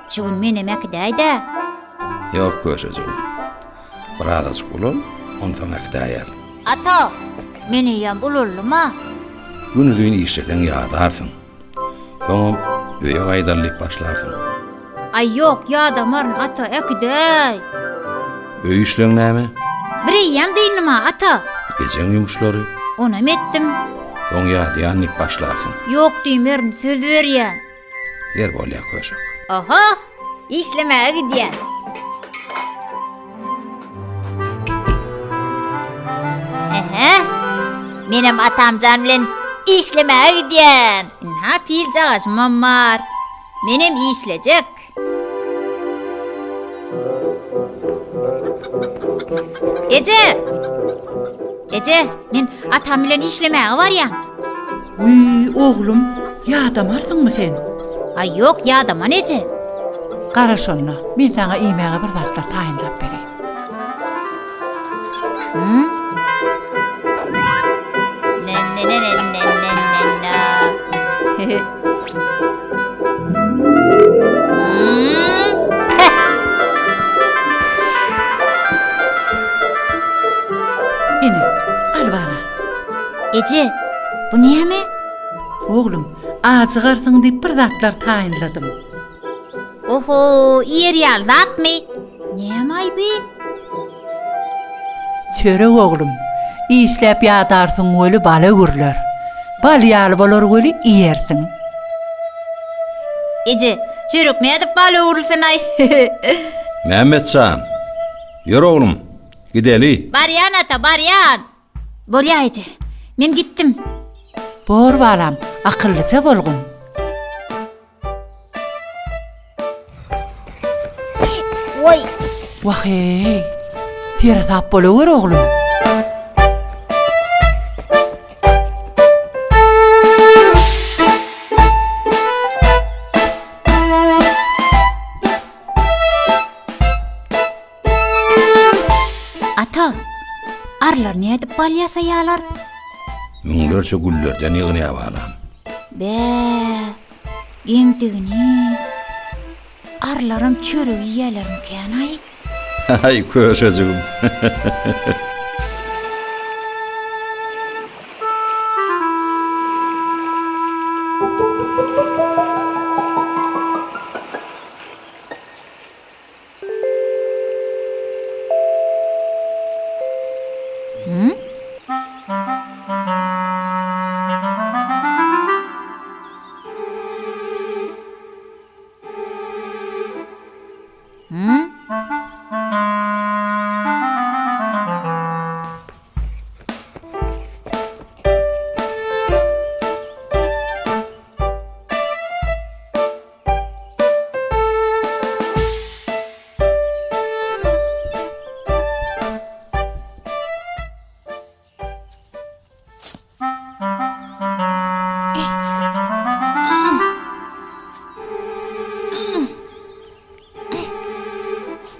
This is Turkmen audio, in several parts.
Şu gün menem äkidäý-dä. Ýok, köşejigim. Birazajyk ulal, onsoň äkidäýerin. Ata, men eýýäm ulaldym-a. Günuzyn işleseň ýadarsyň. Soňam öýe gaýdaly diýip başlarsyň. Aý ýok, ýadamaryn, ata, äkidäý. Öý işleň näme? Bir eýýäm dyndym-a, ata. Ejeň ýumuşlary? Onam etdim. Soň ýadýan diýip başlarsyň. Ýok diýmerin, söz berýän. Ýer bolýa köşek. Oho, işlemäge gidýän. Ehe, menem atamjan bilen işlemäge gidýän. Ynha piljagaşymam bar. Menem işlejek. Eje! Eje, men atam bilen işlemäge barýan. Wiý, oglum, ýadamarsyňmy sen? Aý, ýok, ýadaman eje. Gara şonda, men saňa iýmäge bir zatlar taýynlap bereýin. Ine, al bala. Eje, bu näme? Oglum, ajygarsyň diýip bir zatlar taýynladym. Oho, iýer ýaly zatmy? Näme-aý bi? Çörek oglum, işläp ýadarsyň weli bala öwrüler. Bal ýaly bolar weli iýersiň. Eje, çörek nädip bala öwrülsin-aý? Mämmet jan, ýör oglum, gideli. Barýan ata, barýan. Bolýa eje, men gitdim. Bor balam, akyllyja bolgun. Oý. Wah-eý, seresap bolawer oglum. Ata, arlar nädip bal ýasaýarlar? Müňlerçe güllerden ýygnaýar balam. Bä, geňdigini. Arlaram çörek iýýärlermikänaý? Aý, köşejigim.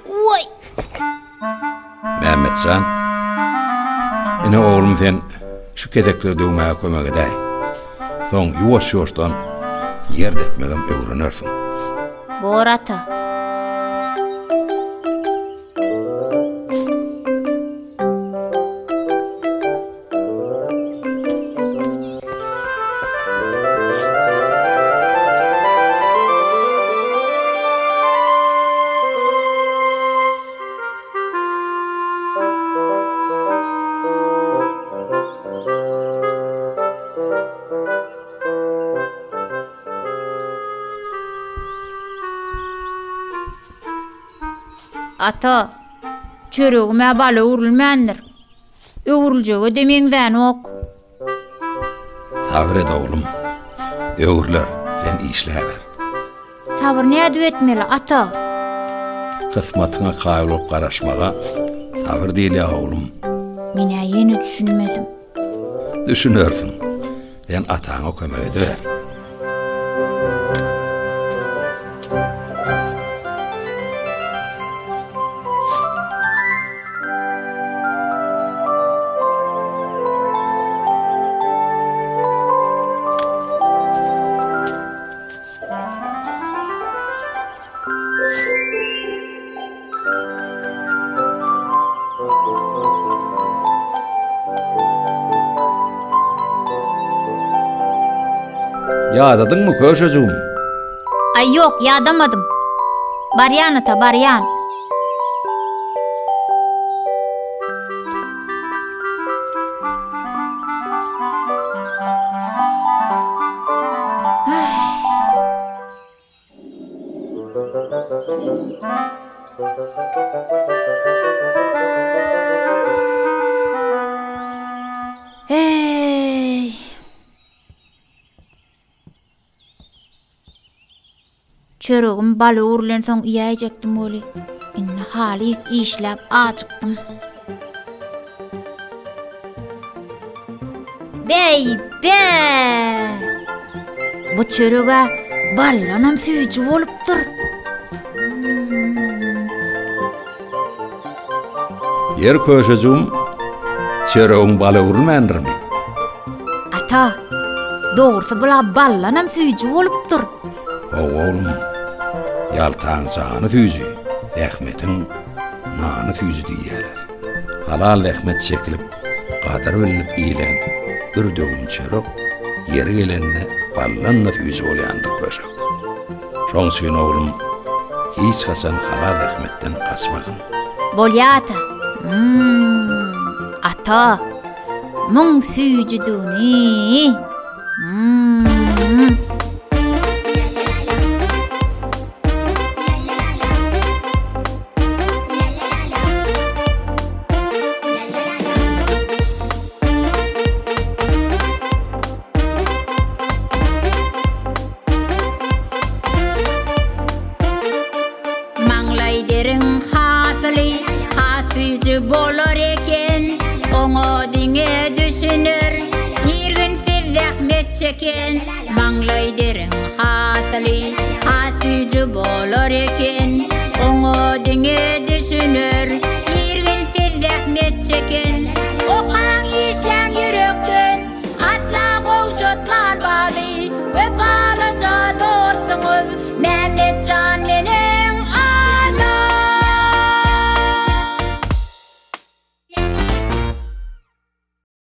Oý! Mämmetjan, ine oglum sen şu kezekleri döwmäge kömek edäý. Soň ýuwaş-ýuwaşdan ýer depmegem öwrenersiň. Bor ata. Ata, çöregim-ä bala öwrülmändir. Öwrüljege-de meňzänok. Sabyr et oglum. Öwrüler, sen işläber. Sabyr nädip etmeli, ata? Kysmatyňa kaýyl bolup garaşmaga sabyr diýilýär, oglum. Men-ä ýene düşünmedim. Düşünersiň. Sen ataňa kömek ediber. Ýadadyňmy, köşejigim? Aý, ýok, ýadamadym. Barýan ata, barýan. Eý! Çöregim bal öwrülensoň iýäýjekdim weli, indi halys işläp ajykdym. Beý-be! Bu çöreg-ä baldanam süýji bolupdyr. Ýer köşejigim, çöregiň bal öwrülmändirmi? Ata, dogrusy bula baldanam süýji bolupdyr. Hawa oglum, ýaltaň jany süýji, zähmetiň nany süýji diýýärler. Halal zähmet çekilip, gadyr bilnip iýlen bir döwüm çörek ýeri gelende baldan-da süýji bolýandyr köşek. Şoň üçin oglum, hiç haçan halal zähmetden gaçmagyn. Bolýa ata. Hum, ata, muň süýjüdigini. Hum. Maňlaý deriň hasyly has süýji bolar eken, Oňa diňe düşüner irginsiz zähmet çeken. Maňlaý deriň hasyly has süýji bolar eken, Oňa diňe düşüner irginsiz zähmet çeken. Okaň, işläň ýürekden, Asla gowşatman baly, Wepalyja dostuňyz Mämmet.